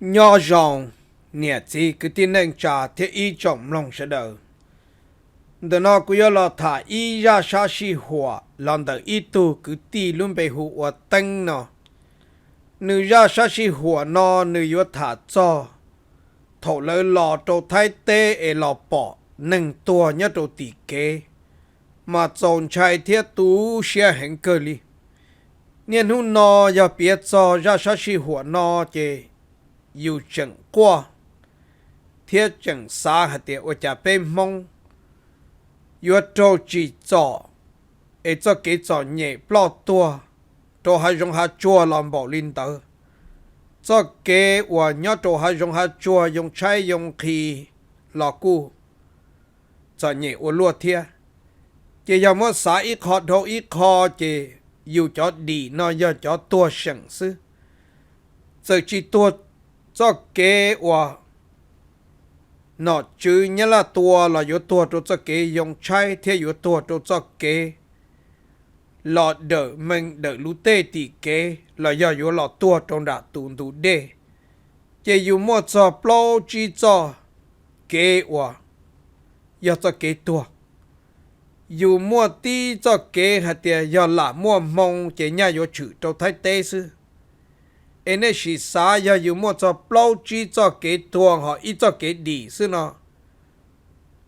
Nyob zoo niam txiv kwv tij neej tsa thiab ib tsoom mloog sawv daws. Ntawm no kuv yuav los tham ib zaj sab sij huam los ntawm ib tug kwv tij lub npe hu ua Teeb no. Nws zaj sab sij huam no nws yuav tham txog thaum lawv los rau Thaib teb es los pom neeg tuag nyob rau tim kev, mas txaus ntshai thiab tu siab heev kawg li. Niaj hnub no yog piav txog zaj sab sij huam no ces yus tseem quaj thiab tseem xav hais tias ua cas peb Hmoob yuav raug tsim txom es txoj kev txom nyem ploj tuag rau hav zoov hav tsuag los npaum li ntawd. Txoj kev uas nyob rau hav zoov hav tsuag yoo tshaib yoo nqhis los kuj txom nyem ua luaj thiab. Ces yog muab xav ib qho dhau ib qho ces yus cov dim no yog cov tuag seem xwb. Txawm tsis tuag txoj kev uas nom tswv nyab laj tua los yuav tuag rau txoj kev yoo tshaib thiab yuav tuag rau txoj kev los dawm mees dawm luv tej tim kev los yog yuav los tuag rau nram tus ntug dej. Ces yus muaj txog plaub tsib txoj kev uas yog txoj kev tuag. Yus muaj tib txoj kev hais tias yog lam muaj hmoo ces nyaj yuav tshwm rau Thaib teb xwb. Es nej sim xav, yog yus muaj txog plaub tsib txoj kev tuag ho ib txoj kev dim xwb no,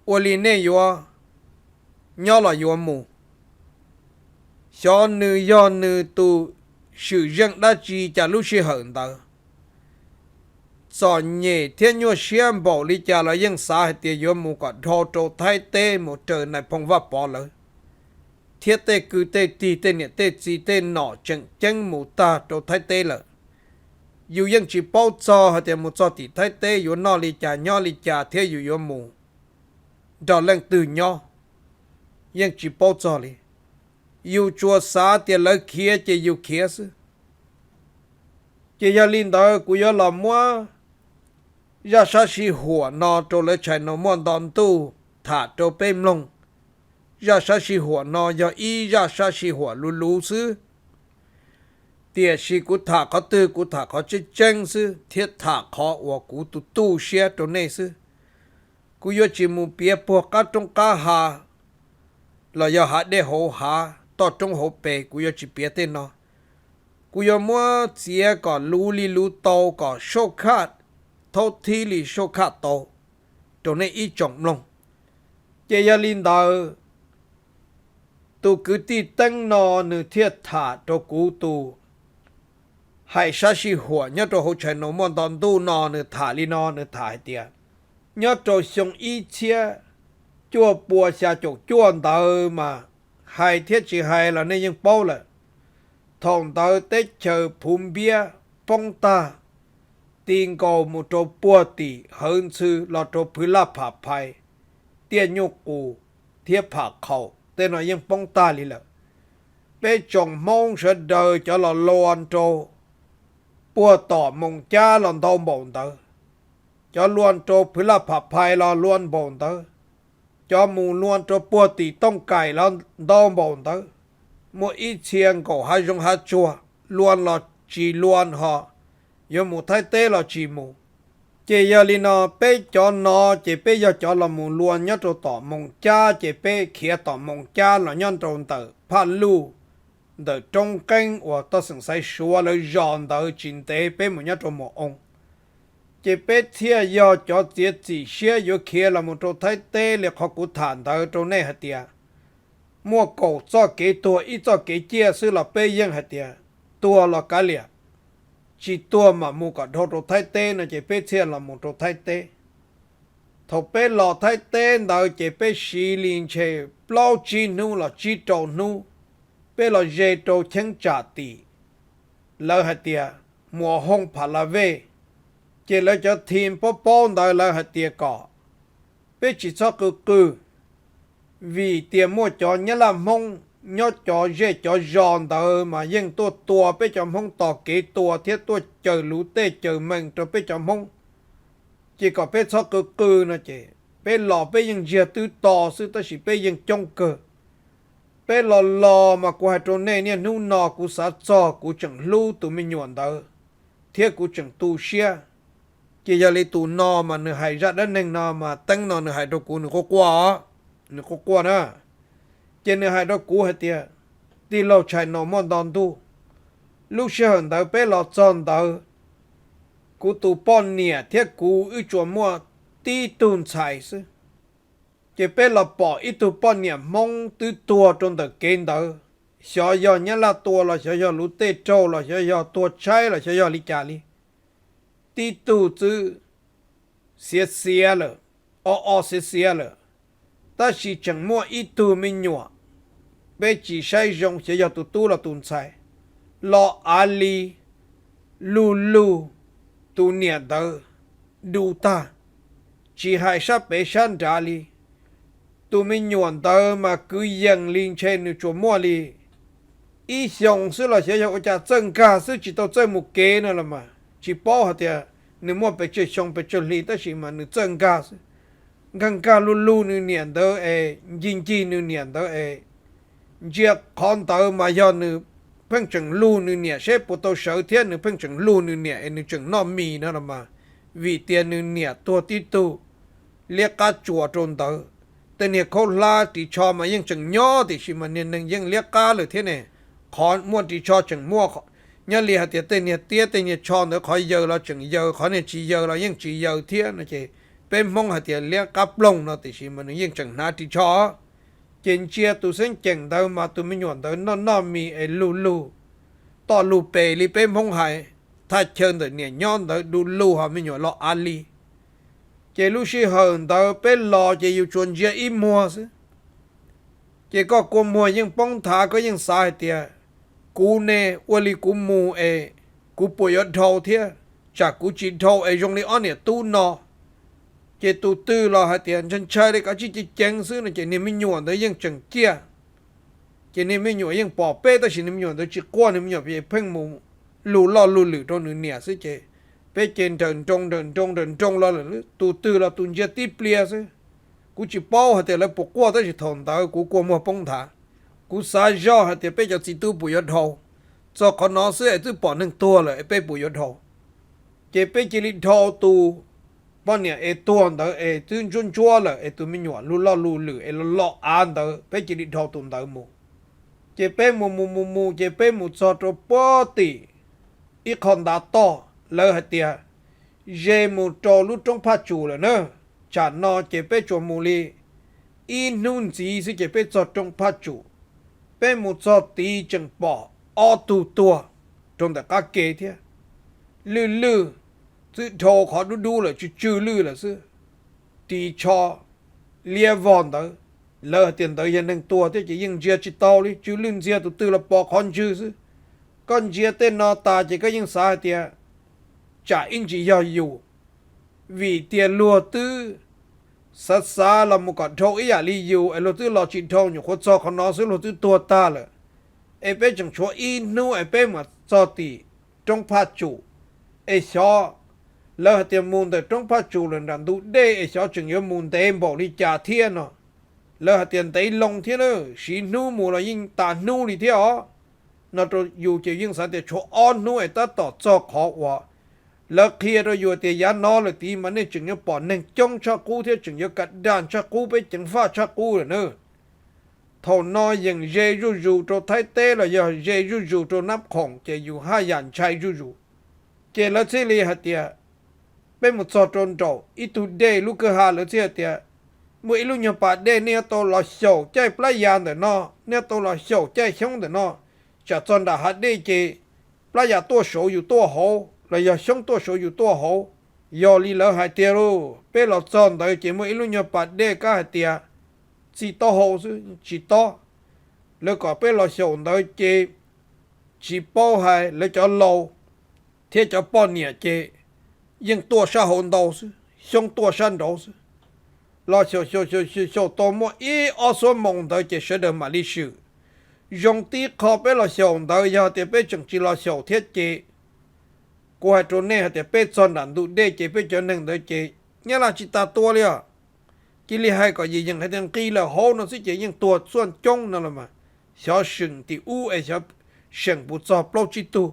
ua li nej yuav nyob los yuav mus? Xyov nws yog nws tus swm zeej dab tsi cas lub sij hawm ntawd txom nyem thiab nyuaj siab npaum li cas los yeej xav hais tias yuav mus kom dhau rau Thaib teb mus raws nais phoo Vaj Pov lawv thiab tej kwv tej tij tej niam tej txiv tej nom tseem ceeb mus tag rau Thaib teb lawm. Yus yeej tsis paub txog hais tias mus txog tim Thaib teb yuav noj li cas nyob li cas thiab yus yuav mus nrog leej twg nyob, yeej tsis paub txog li. Yus tsuas xav tias lawv khiav ces yus khiav xwb. Ces yog li ntawd kuv yuav los muab zaj sab sij huam no rau lawv tshais no muaj nto ntuj tham rau peb mloog. Zaj sab sij huam no yog ib zaj sab sij huam luv luv xwb, tiam sis kuv tham qhov twg kuv tham qhov tseeb tseeb xwb thiab tham qhov uas kuv tus tu siab rau nej xwb. Kuv yuav tsis mus piav puag qab roob qab hav los yog hav dej hauv hav toj roob hauv pes, kuv yuav tsis piav tej no. Kuv yuav muab txiav kom luv li luv tau, kom soj khaj thaub thib li soj khaj tau rau nej ib tsoom mloog. Ces yog li ntawd, tus kwv tij Teeb no nws thiaj tham rau kuv tus hais sab sij huam nyob rau hauv tshais no muaj nto ntuj no nws tham li no, nws tham hais tias nyob rau xyoo ib txhiab cuaj pua xya caum cuaj ntawd mas hais thiab tsis hais los nej yeej paub lawm. Thaum ntawd teb chaws Phuv Npiab poob tag, ti nkaus mus rau puag tim Hawv Ntxhw los rau Phwv Laj Pham Phais, Tiaj Nyuj Qus thiab Pham Qhaum tej no yeej poob tag li lawm. Peb tsoom Hmoob sawv daws cov los luag rau puag tom Moos Cab los ntau npaum ntawd, cov luag rau Phwv Laj Pham Phais los luag npaum ntawd, cov mus luag rau puag tim Tooj Kaim los ntau npaum ntawd. Muaj ib txhia nkaum hav zoov hav tsuag, luag los tsis luag ho, yuav mus Thaib teb los tsis mus. Ces yog li no peb cov no ces peb yog cov los mus luag nyob rau tom Moos Cab, ces peb khiav tom Moos Cab los nyob rau ntawm Phaj Luj, ntawm roob nqeeb uas toj xeem Xaiv Suav lawv zos ntawd tsis ntev peb mus nyob rau Mus Oo. Ces peb thiaj yog cov txiav txim siab yuav khiav los mus rau Thaib teb li qhov kuv tham ntawd rau nej hais tias muaj kaum txoj kev tuag ib txoj kev ciaj xwb los peb yeej hais tias tuag los kav liam, tsis tuag mam mus kom dhau rau Thaib teb no ces peb thiaj los mus rau Thaib teb. Thaum peb los Thaib teb ntawd ces peb siv li ntshe plaub tsib hnub los tsib rau hnub, peb los ze rau cheeb tsam tim lawv hais tias Muas Hooj Pham La Vej, ces lawv cov thim paub paub ntawd lawv hais tias kom peb tsis txhob qw qw, vim tias muaj cov Nyab Laj Hmoob nyob cov zej cov zos ntawd mas yeej tuaj tua peb cov Hmoob tos kev tua thiab tuaj caws luv tej caws mees rau peb cov Hmoob. Ces kom peb txhob qw qw no ces peb los peb yeej ntsiag twb to xwb tab sis peb yeej coob kawg. Peb los los mas kuv hais rau nej niaj hnub no kuv xav txog kuv tseem hlub tus me nyuam ntawd thiab kuv tseem tu siab. Ces yog li tus no mas nws hais zaj dab neeg no mas teeb no nws hais rau kuv nws quaj quaj os, nws quaj quaj na. Ces nws hais rau kuv hais tias, tij laug Tshais Nos muaj nto ntuj, lub sij hawm ntawd peb los txog ntawd, kuv tus poj niam thiab kuv wb tsuas muaj tib tug ntxhais xwb. Ces peb los pom ib tug poj niam Hmoob twb tuag rau ntawm kev ntawd, xyov yog nyab laj tua los xyov yog luv tej raug los xyov yog tuag tshaib los xyov yog li cas li. Tib tug twb xiav xiav lawm, o o xiav xiav lawm, tab sis tseem muaj ib tug me nyuam, peb tsis saib zoo xyov yog tus tub los tus ntxhais, los av li, lug lug tus niam ntawd du tag, tsis hais sab pem sab nrad li. Tus me nyuam ntawd mas kwv yees li ntshe nws tsuas muaj li ib xyoos xwb los xyov yog ua cas txawj nkag xwb tsis tau txawj mus kev no los mas tsis paub hais tias nws muaj pes tsawg xyoo pes tsawg hli tab sis mas nws txawj nkag xwb. Nkag nkag lug lug nws niam ntawd es ncig ncig nws niam ntawd es ntsia qhov ntawd mas yog nws pheej tseem lug nws niam seb puas tau sawv thiab nws pheej tseem lug nws niam es nws tseem noj mis no los mas vim tias nws niam tuag tib tug liab qab tsuas rau ntawd. Tej niag khaub hlab ris tsho mas yeej tseem nyob tiam sis mas niag neeg yeej liab qab lawm thiab ne. Qhov muaj ris tsho tseem muaj, nyob li hais tias tej niag tiab tej niag tsho ntawd qhov yaws los tseem yaws, qhov niag tsis yaws los yeej tsis yaws thiab no ces peb Hmoob hais tias liab qab ploog no tiam sis mas nws yeej tseem hnav ris tsho. Ces ntsia tus xeeb ceem ntawd mas tus me nyuam ntawd noj noj mis es lug lug, toj lug pes li peb Hmoob hais, thaj chaw ntawm niam nyob ntawd du lug ho me nyuam los av li. Ces lub sij hawm ntawd peb los ces yus tsuas ntsia ib muag xwb. Ces koj kua muag yeej poob nthav koj yeej xav hais tias, kuv ne, ua li kuv mus es kuv puas yuav dhau thiab, tsam kuv tsis dhau es zoo li ob niam tub no. Ces tus twg los hais tias ntshai ntshai li kav tsij ceev ceev xwb no ces niag me nyuam ntawd yeej tseem ciaj. Ces niag me nyuam yeej pom peb tab sis niag me nyuam ntawd tsis quaj, niag me nyuam pheej mus lug loj lug lwm rau nws niam xwb ces peb ces nrawm nroos nrawm nroos nrawm nroos los lawm, tus twg los tus ntsia tib pliag xwb. Kuv tsis paub hais tias lawv puas quaj tab sis thaum ntawd kuv kua muag poob nthav. Kuv xav zoj hais tias peb cov txiv tub puas yuav dhau, txog qhov no xwb es twb pom neeg tuag lawm es peb puas yuav dhau. Ces peb cia li dhau tus poj niam es tuag ntawd es twb ntsuab ntsuab lawm es tus me nyuam lug loj lug lwm es los los av ntawd peb cia li dhau tus ntawd mus. Ces peb mus mus mus mus ces peb mus txog rau puag tim ib qho ntav toj, lawv hais tias ze mus rau lub roob Phaj Tsum lawm na. Tsam no ces peb tsuas mus li ib hnub ntxiv xwb ces peb txog roob Phaj Tsum. Peb mus txog tid tseem pom ob tug tuag rau ntawm qab ke thiab, lwj lwj, twb dhau qhov dub dub lawm tsw tsw lwj lawm xwb. Ris tsho liab vog ntawd, lawv hais tias ntawd yog neeg tuag thiab ces yeej ntsia tsis tau li, tsw lwj ntxiag tus twg los pom qhov ntswg xwb. Koj ntsia tej no tas ces koj yeej xav hais tias tsam ib ntsis yog yus, vim tias luag twb xav xav los mus kom dhau ib yam li yus es luag twb los tsis dhau, nyuam qhuav txog qhov no xwb luag twb tuag tag lawm. Es peb tseem tshuav ib hnub es peb mam txog tim roob Phaj Tsum. Es xyov, lawv hais tias mus ntawm roob Phaj Tsum lawm nram ntug dej es xyov tseem yuav mus ntev npaum li cas thiab no. Lawv hais tias ntev loo thiab na, siv hnub mus los yeej tas hnub li thiab os. No rau yus ces yeej xav tias tshuav ob hnub es tab tom txog qhov uas lawv qhia rau yus tias yav no lawm tid mas nej tseem yuav pom neeg coob tshaj qub thiab tseem yuav ka daj tshaj qub, peb ceev faj tshaj qub lawm na. Thaum no yeem ze zuj zus rau Thaib teb los yog ze zuj zus rau Nab Khoom ces yus haj yam ntshai zuj zus. Ces lawv thiaj li hais tias, peb mus txog rau nraum ib tug dej lub kwj ha lawv thiaj hais tias, muaj ib lub nyuag pas dej nej yuav tau los xyaum caij plab ya ntawm no, nej yuav tau los xyaum caij xyoob ntawm no, tsam txog nram hav dej ces plab ya tuaj saud yus tuaj hauv los yog xyoob tuaj saud yus tuaj hauv. Yog li lawv hais tiag lauj, peb los txog ntawd ces muaj ib lub nyuag pas dej kab hais tias txij taub hau xwb tsis tob. Lawv kom peb los xyaum ntawd ces tsis paub hais lawv cov laus thiab cov poj niam ces yeej tuaj sab hauv ntau xwb, xyoob tuaj sab nraud xwb. Los xyaum xyaum xyaum xyaum tau muaj ib ob xuab moos ntawd ces sawv daws mam li swm. Zoo tib qho peb los xyaum ntawd yog tias peb tseem tsis los xyaum thiab ces kuv hais rau nej hais tias peb txog nram ntug dej ces peb cov neeg ntawd ces nyab laj tsis tas tua li os. Cia li hais kom yim yeem hais tias nqis lawm hauv no xwb ces yeej tuag xuaj coob no los mas, xyov seem tim ub es xyov seem puas txog plaub tsib tug.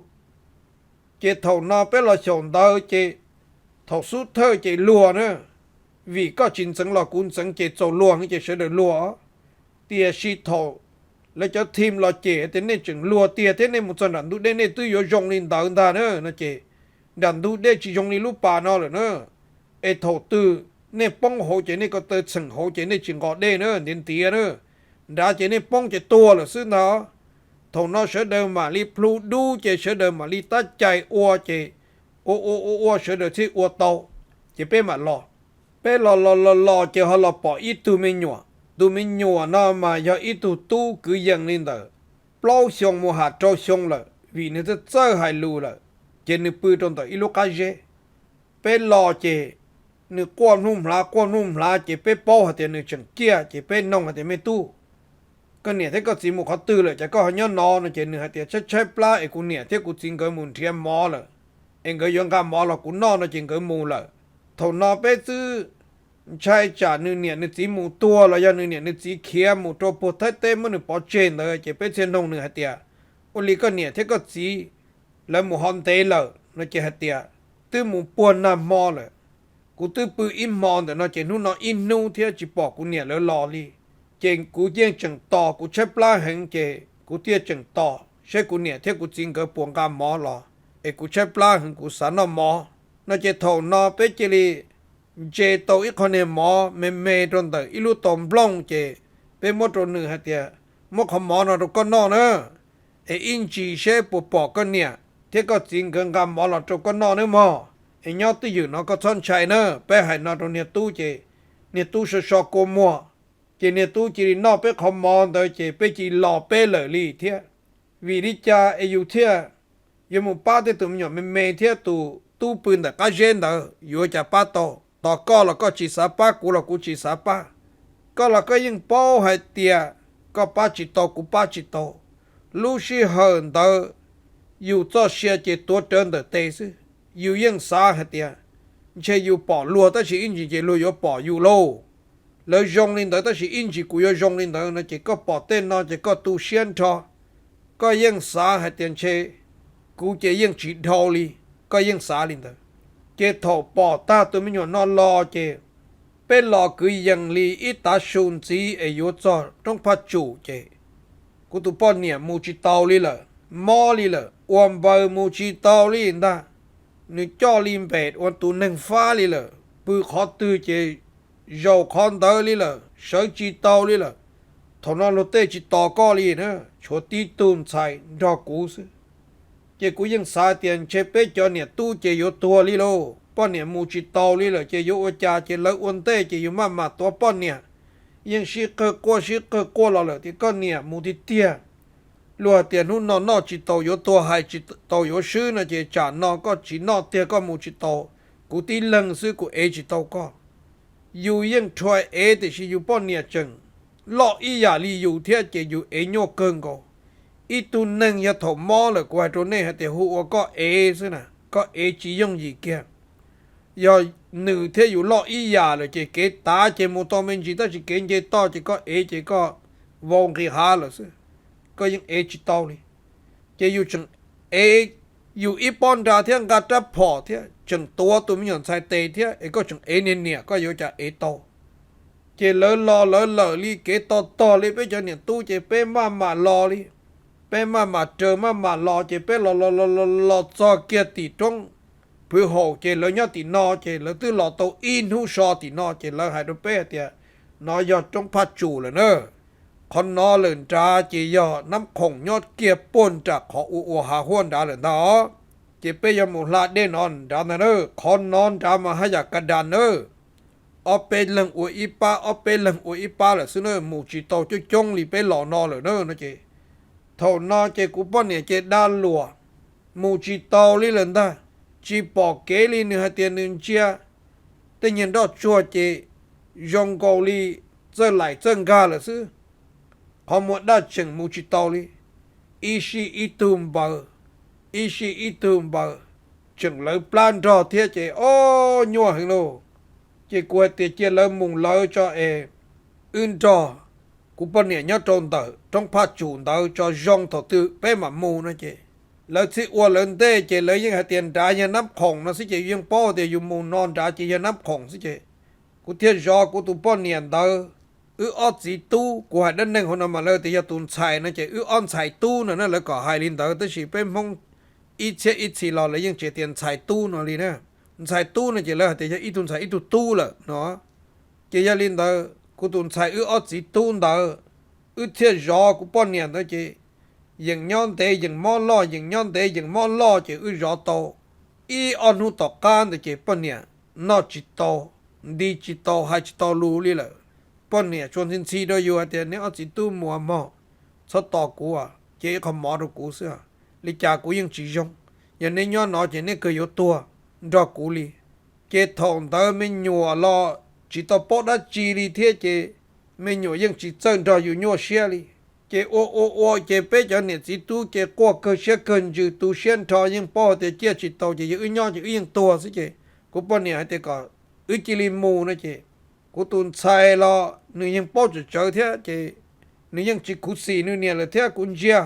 Ces thaum no peb los xyaum ntawd ces Thaum xub thawj ces luag na, vim koj tsis ntxeev los kuv ntxeev ces txaus luag ces sawv daws luag. Tiam sis thaum lawv cov team los cem tias nej tseem luag tiag thiab nej mus txog nram ntug dej nej twb yuav zoo li ntawd ntag na no ces nram ntug dej tsis zoo li lub pas no lawm na. Es thaum twg nej poob hauv ces nej ko taw txheem hauv ces nej tsis nqos dej na, ntiav ntiav na, nrad ces nej poob ces tuag lawm xwb ntag. Thaum no sawv daws mam li plhu dub ces sawv daws mam li tab cai ua ces ua ua ua ua sawv daws thiaj ua tau, ces peb mam los. Peb los los los los ces ho los pom ib tug me nyuam. Tus me nyuam no mas yog ib tug tub kwv yees li ntawm plaub xyoo mus ham rau xyoo lawm vim nws txawj txawj hais lus lawm, ces nws pw rau ntawm ib lub qab zeb. Peb los ces nws quaj nuj mhlav quaj nuj mhlav ces peb paub hais tias nws tseem ciaj ces peb noog hais tias, Me tub, koj niam thiab koj txiv mus qhov twg lawm cas koj ho nyob no no? Ces nws hais tias, Tshaib tshaib plab es kuv niam thiab kuv txiv nkawd mus nrhiav mov lawm, es nkawd yuav nqa mov los kuv noj no ces nkawd mus lawm. Thaum no peb twb ntshai tsam nws niam nws txiv mus tuag los yog nws niam nws txiv khiav mus rau puag Thaib teb muab nws pov tseg ntawd ces peb thiaj noog nws hais tias, Ua li koj niam thiab koj txiv lawv mus ho ntev lawm no? Ces hais tias, Twb mus puag nag hmo lawm, kuv twb pw ib hmo ntawm no ces hnub no ib hnub thiab tsis pom kuv niam lawv los li. Ces kuv yeej tseem tos, kuv tshaib plab heev ces kuv thiaj tseem tos saib kuv niam thiab kuv txiv nkawd puas nqa mov los, es kuv tshaib plab heev kuv xav noj mov no. Ces thaum no peb cia li ntse tau ib qho niag mov me me rau ntawm ib lub tau nplooj ces peb muab rau nws hais tias, Muab qhov mov no rau koj noj na, es ib ntsis seb puas pom koj niam thiab koj txiv nkawd nqa mov los rau koj noj nawb mog. Es nyob twj ywm no koj txhob ntshai na. Peb hais no rau niag tub ces niag tub so so kua muag, ces niag tub cia li noj peb qhov mov ntawd ces peb cia li los peb lawm li thiab. Vim li cas es yus thiaj yuav mus pab tej tus me nyuam me me thiab tus tub pw ntawm qab zeb ntawd yuav cas pab tau? Tos koj los koj tsis xav pab, kuv los kuv tsis xav pab. Koj los koj yeej paub hais tias koj pab tsis tau, kuv pab tsis tau. Lub sij hawm ntawd yus txoj sia ces tuav rawv ntawm tes xwb. Yus yeej xav hais tias ntshe yus pom luag tab sis ib ntsis ces luag yuav pom yus lauj. Lawv zoo li ntawd tab sis ib ntsis kuv yuav zoo li ntawd no ces koj pom tej no ces koj tu siab nrho. Koj yeej xav hais tias ntshe kuv ces yeej tsis dhau li, koj yeej xav li ntawd. Ces thaum pom tag tus me nyuam no los ces peb los kwv yees li ib tav su ntxiv es yuav txog roob Phaj Tsum ces kuv tus poj niam mus tsis tau li lawm, mob li lawm, ua npaws mus tsis tau li ntag. Nws coj li npem ua tus neeg fab li lawm, pw qhov twg ces zaum qhov ntawd li lawm, sawv tsis tau li lawm. Thaum no luag tej tsis tos koj li na, tshuav tib tug ntxhais nrog kuv xwb. Ces kuv yeej xav tias ntshe peb cov niam tub ces yuav tuag li lauj, poj niam mus tsis tau li lawm ces yuav ua cas, ces lawv ua ntej ces yus maj mam tuav poj niam. Yeej sib qawg quaj sib qawg quaj los lawm tias koj niam mus tiag tiag. Luag hais tias hnub no noj tsis tau yuav tuag, hais tsis tau yuav swb no ces tsam no koj tsis noj tiag, koj mus tsis tau, kuv tib leeg xwb kuv ev tsis tau koj. Yus yeej rhuav ev tiam sis yus poj niam tseem loj ib yam li yus thiab ces yus ev nyuaj kawg nkaus. Ib tug neeg yog thaum mob lawm kuv hais rau nej hais tias hu ua koj ev xwb na, koj ev tsis yooj yim kiag. Yog nws thiab yus loj ib yam lawm ces kev tav ces mus tau me ntsis tab sis kev nce toj ces koj ev ces koj vau nqis hav lawm xwb, koj yeej ev tsis tau li. Ces yus tseem ev yus ib pob nra thiab nqa rab phom thiab tseem tuav tus me nyuam ntxhais tes thiab es koj tseem ev niag niam, koj yuav cas ev tau. Ces lawv los lawv lawm li kev tog tog li peb cov niam tub ces peb maj mam los li. Peb maj mam raws maj mam los ces peb los los los los los txog kiag tim roob Phwv Haum ces lawv nyob tim no ces lawv twb los tau ib hnub so tim no ces lawv hais rau peb hais tias no yog roob Phaj Tsum lawm na. Qhov no lawm nrad ces yog Nab Khoom nyob kiag puag nram qhov ua ua hav huaj nrad lawm ntag os. Ces peb yuav mus hla dej no nrad ntag na, qhov no nrad mas haj yam ka das na. Ob peb leeg ua ib pab, ob peb leeg ua ib pab lawm xwb na, mus tsis tau coob coob li peb los no lawm na no ces. Thaum no ces kuv poj niam ces dag luam, mus tsis tau li lawm ntag. Tsis pom kev li, nws hais tias nws ntsia tej niag nroj tsuag ces zoo nkaus li txawj laim txawj nkag lawm xwb. Qhov muag daj tseem mus tsis tau li, ib sij ib tug npaws, ib sij ib tug npaws, tseem lawv plab nrog thiab ces ob nyuaj heev lauj. Ces kuv hais tias cia lawv mus lawv tso es wb nrog kuv poj niam nyob rau ntawm roob Phaj Tsum ntawd tso, zoo thaum twg peb mam mus no ces lawv txhij ua lawv ntej ces lawv yeej hais tias nrad yog Nab Khoom no xwb ces yeej paub tias yus mus no nrad ces yog Nab Khoom xwb ces kuv thiaj zov kuv tus poj niam ntawd. Wb ob txiv tub, kuv hais dab neeg hauv no mas lawv tias yog tus ntxhais no ces wb ob ntxhais tub no na, lawv kom hais li ntawd tab sis peb Hmoob ib txhiab ib txhis los lawv yeej tsis tias ntxhais tub no li na. Ntxhais tub no ces lawv hais tias yog ib tug ntxhais ib tug tub lawm no. Ces yog li ntawd kuv tus ntxhais wb ob txiv tub ntawd, wb thiaj zov kuv poj niam ntawd ces yeem nyob ntev yeem mob loj, yeem nyob ntev yeem mob loj ces wb zov tau ib ob hnub tom qab ntawd ces poj niam noj tsis tau, nti tsis tau, hais tsis tau lus li lawm. Poj niam tsuas ntxhi ntxhi rau yus hais tias neb ob txiv tub mus mog, txhob tos kuv, cia ib qho mov rau kuv xwb, li cas kuv yeej tsis zoo. Yog neb nyob no ces neb kawg yuav tuag nrog kuv li. Ces thaum ntawd me nyuam los tsis tau paub dab tsi li thiab ces me nyuam yeej tsis txawj nrog yus nyuaj siab li. Ces ua ua ua ces peb cov niam txiv tub ces quaj kawg siab kawg ntsws tu siab nrho, yeej paub hais tias ciaj tsis tau ces yog wb nyob ces wb yeej tuag xwb ces kuv poj niam hais tias kom wb cia li mus no ces kuv tus ntxhais los nws yeej paub tsawv tsawv thiab ces nws yeej tsis khuv xim nws niam lawm thiab kuv ntsia.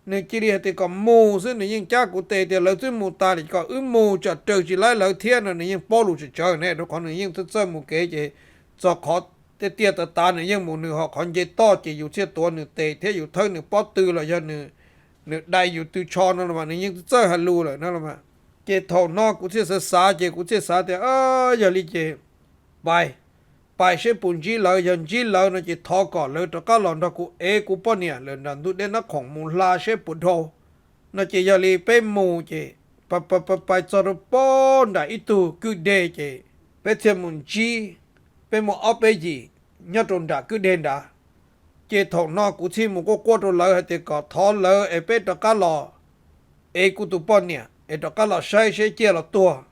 Nws cia li hais tias kom mus xwb, nws yeej cab kuv tes tias lawv twb mus tas lawm kom wb mus tsam raws tsis laib lawv thiab no, nws yeej paub lus tsawv tsawv ne, rau qhov nws yeej txawj txawj mus kev ces txog qhov tiaj tiaj tav tav nws yeej mus, nws ho qhov nce toj ces yus thiaj tuav nws tes thiab yus thawb nws pob tw los yog nws dai yus tw tsho no los mas nws yeej txawj hais lus lawm no los mas. Ces thaum no kuv thiaj xav xav ces kuv thiaj xav tias yog li ces pais, pais seb puas ntsib lawv, yog ntsib lawv no ces thov kom lawv rov qab los nrog kuv ev kuv poj niam lawm nram ntug dej Nab Khoom mus hla seb puas dhau no ces yog li peb mus ces pais txog rau pob nram ib tug kwj deg ces peb thiaj mus ntsib, peb muaj ob peb yim nyob rau nram kwj deg nrad. Ces thaum no kuv thiaj mus quaj quaj rau lawv hais tias kom thov lawv es peb rov qab los ev kuv tus poj niam es rov qab los saib seb ciaj los tuag.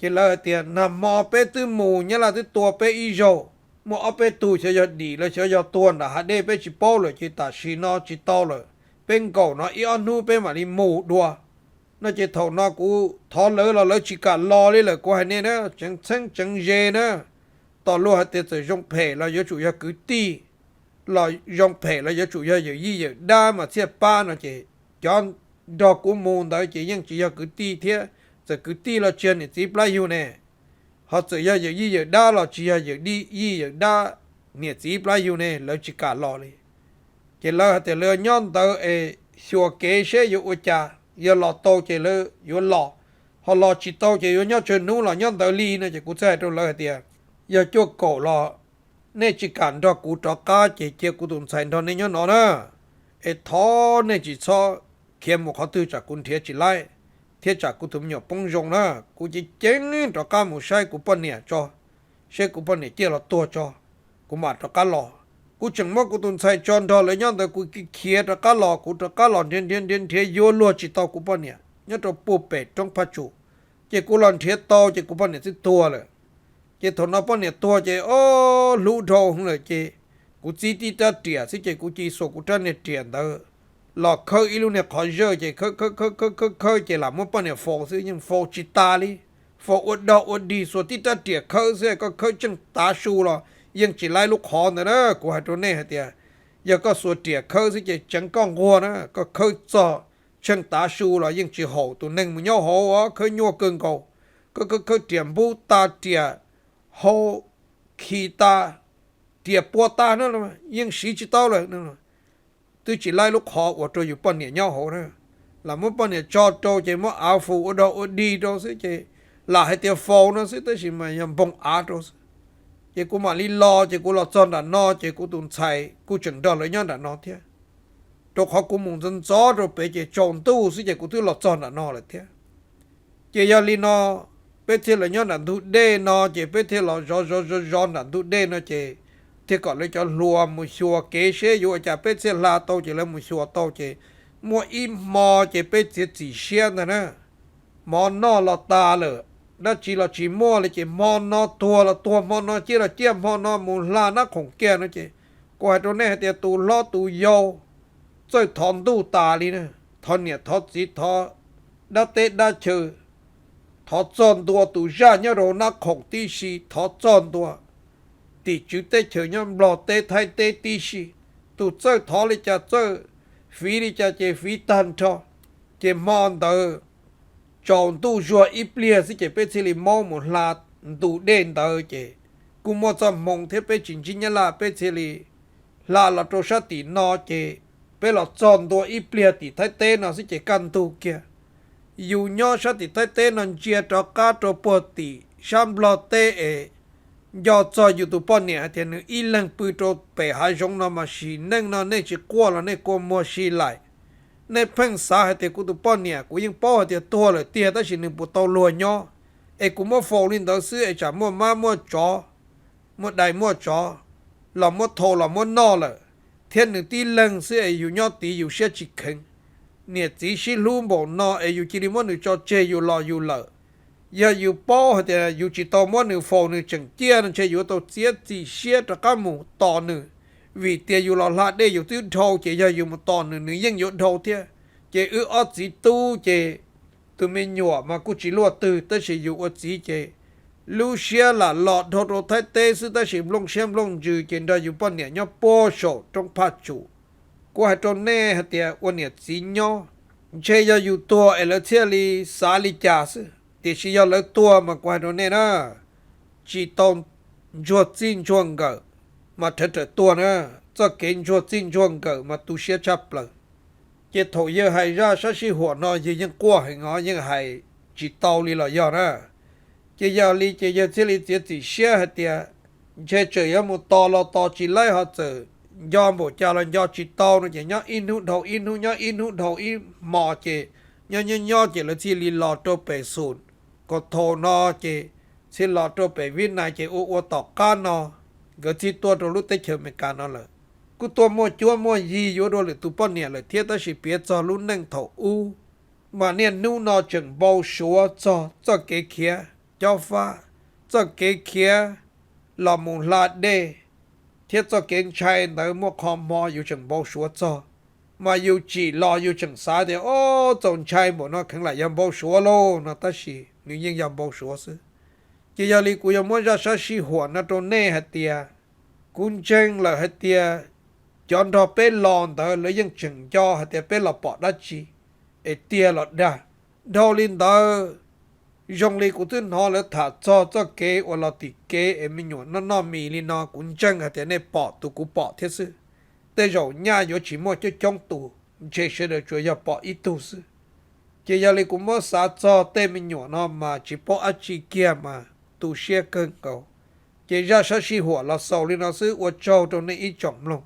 Ces lawv hais tias nag hmo peb twb mus, Nyab Laj twb tua peb ib zaug, muaj ob peb tug xyov yog dim los xyov yog tuag nram hav dej peb tsis paub lawm ces tam sim no tsis tau lawm, peb nkaum no ib ob hnub peb mam li mus dua no ces thaum no kuv thov lawv los lawv tsis kam los li lawm. Kuv hais nej na, tseev txheeb tseev ze na, tos luag hais tias txawm zoo phem los yuav tsum yog kwv tij, los zoo phem los yuav tsum yog yawm yij yawm dab mas thiaj pab no ces cov nrog kuv mus ntawd ces yeej tsis yog kwv tij thiab, txawm kwv tij los tsis yog niam txiv plab yug ne, ho txawm yog yawm yij yawm dab los tsis yog yawm yij yawm dab niam txiv plab yug ne, lawv tsis kam los li. Ces lawv hais tias lawv nyob ntawd es xyuas kev seb yuav ua cas, yog los tau ces lawv yuav los, ho los tsis tau ces yuav nyob tsawg hnub los nyob ntawd li no ces kuv thiaj hais rau lawv hais tias yog cuaj kaum los nej tsis kam nrog kuv rov qab ces cia kuv tus ntxhais nrog nej nyob no na, es thov nej tsis txhob khiav mus qhov twg tsam kuv nrhiav tsis laib thiab tsam kuv tus me nyuam poob zoo na. Kuv ceev ceev rov qab mus saib kuv poj niam tso, saib kuv poj niam ciaj los tuag tso, kuv mam rov qab los. Kuv tseem muab kuv tus ntxhais tso nrog lawv nyob ntawd, kuv khiav rov qab los, kuv rov qab los nrhiav nrhiav nrhiav nrhiav yuav luag tsis tau kuv poj niam nyob rau puag pem roob Phaj Tsum. Ces kuv los nrhiav tau ces kuv poj niam twb tuag lawm. Ces thaum no poj niam tuag ces o, hlub dhau lawm ces kuv txib tib rab riam xwb ces kuv cia li xuas kuv rab niag riam ntawd los khawb ib lub niag qhov zawj ces khawb khawb khawb khawb khawb ces lam muab poj niam faus xwb yeej faus tsis tas li. Faus ua dog ua dig, xuas tib rab riam khawb xwb, koj khawb tsheej tav su los yeej tsis laib lub qhov ntawd na. Kuv hais rau nej hais tias yog koj xuas riam khawb xwb ces tseev koj nquag na, koj khawb txog tsheej tav su los yeej tsis haum tus neeg mus nyob hauv, khawb nyuaj kawg nkaus. Khawb khawb khawb riam npub tas, riam hau khi tas, riam puas tas na, yeej siv tsis tau lawm. Twb tsis laib lub qhov uas rau yus poj niam nyob hauv na, lam muab poj niam tso rau ces muab av fus ua dog ua dig rau xwb ces lam hais tias faus no xwb tab sis mas yog npoog av rau xwb. Ces kuv mam li los ces kuv los txog nram no ces kuv tus ntxhais kuj tseem nrog lawv nyob nram no thiab, rau qhov kuv mus ntxov ntxov rau pem ces tsaus ntuj xwb ces kuv twb los txog nram no lawm thiab. Ces yog li no peb thiaj los nyob nram ntug dej no ces peb thiaj los zov zov zov zov nram ntug dej no ces thiaj kom lawv cov hluas mus xyuas kev seb yuav ua cas peb thiaj hla tau ces lawv mus xyuas tau ces muaj ib hmo ces peb txiav txim siab ntag na. Mov noj los tas lawm, dab tsi los tsis muaj li ces hmo no tuag los tuag hmo no, ciaj los ciaj hmo no, mus hla Nab Khoom kiag no ces kuv hais rau nej hais tias tus hlob tus yau txawj thov ntuj tas li na, thov niam thov txiv, thov dab teb dab chaw, thov txog ntua tus zaj nyob rau Nab Khoom tib si, thov txog ntua tim tswv teb chaws nyob Nplog teb Thaib teb tib si. Tus txawj thov li cas txawj fiv li cas ces fiv tag nrho. Ces hmo ntawd tsaus ntuj zuag ib pliag xwb ces peb thiaj li maub mus hla ntu dej ntawd ces kuj muaj txoj hmoo thiab peb tsis ntsib Nyab Laj peb thiaj li hla los rau sab tim no ces peb los txog ntua ib pliag tim Thaib teb no xwb ces kaj ntug kiag. Yus nyob sab tim Thaib teb no ntsia rov qab rau puag tim sab Nplog teb es nco txog yus tus poj niam hais tias nws ib leeg pw rau pem hav zoov no mas sim neej no nej tsis quaj los nej kua muag si laim. Nej pheej xav hais tias kuv tus poj niam kuv yeej paub hais tias tuag lawm tiag tab sis nws puas tau luag nyob, es kuv muab faus li ntawd xwb es tsam muaj mab muaj tsov, muaj dais muaj tsov los muab thau los muab noj lawm, thiab nws tib leeg xwb es yus nyob tid yus siab tsis kheev. Niam txiv sib hlub npaum no es yus cia li muab nws tso tseg yus los yus lawm. Yog yus paub hais tias yus tsis tau muab nws faus nws tseem ciaj no ntshe yuav tau txiav txim siab rov qab mus tos nws, vim tias yus los hla dej yus twb dhau ces yog yus mus tos nws nws yeej yuav dhau thiab. Ces wb ob txiv tub ces tus me nyuam mas kuj tsis luaj twg tab sis yus ua txiv ces lub siab lam los dhau rau Thaib teb xwb tab sis nplooj siab nplooj ntsws ces nrog yus poj niam nyob puag saum roob Phaj Tsum. Kuv hais rau nej hais tias ua niam txiv nyob, ntshe yog yus tuag es lawv thiaj li xav li cas xwb, tiam sis yog lawv tuag mas kuv hais rau nej na, tsis tau ntsuag txij ntsuag nkawm mas rhawv rawm tuag na, txoj kev ntsuag txij ntsuag nkawm mas tu siab tshaj plaws. Ces thaum yawg hais zaj sab sij huam no yawg yeej quaj heev os, yeej hais tsis tau li los yog na. Ces yog li ces yawg thiaj li txiav txim siab hais tias ntshe tseem yuav mus tos los tos tsis laib ho txawm nco npaum cas los nco tsis tau no ces nyob ib hnub dhau ib hnub, nyob ib hnub dhau ib hmo ces nyob nyob nyob ces lawv thiaj li los rau pem xum Kaus Thau no ces thiaj los rau pem Vib Nais ces ua ua tom qab no nkawd thiaj tuaj rau lub teb chaws Amelikas no lawm. Kuj tuaj muaj cuab muaj yig yuav dua lwm tus poj niam lawm thiab tab sis piav txog lub neej thaum ub mas niaj hnub no tseem npau suav txog txoj kev khiav cob fab, txoj kev khiav los mus hla dej thiab txoj kev ntshai ntawd muaj qhov hmo yus tseem npau suav txog. Mas yus tsim los yus tseem xav tias o, txaus ntshai npaum no kheev lam yog npau suav lauj no tab sis nws yeej yog npau suav xwb. Ces yog li kuv yuav muab zaj sab sij huam no rau nej hais tias kuv ntseeg lawm hais tias cov nrog peb los ntawd lawv yeej tseem nco hais tias peb los pom dab tsi es tiag los dag. Dhau li ntawd, zoo li kuv twb hnov lawv tham txog txoj kev uas los tim kev es me nyuam noj noj mis li no kuv ntseeg hais tias nej pom tus kuv pom thiab xwb. Tej zaum nyaj yuav tsis muaj coob coob tus, ntshe sawv daws tsuas yog pom ib tug xwb. Ces yog li kuv muab xav txog tej me nyuam no mas tsis paub dab tsi kiag mas tu siab kawg nkaus. Ces zaj sab sij huam los xaus li no xwb, ua tsaug rau nej ib tsoom mloog.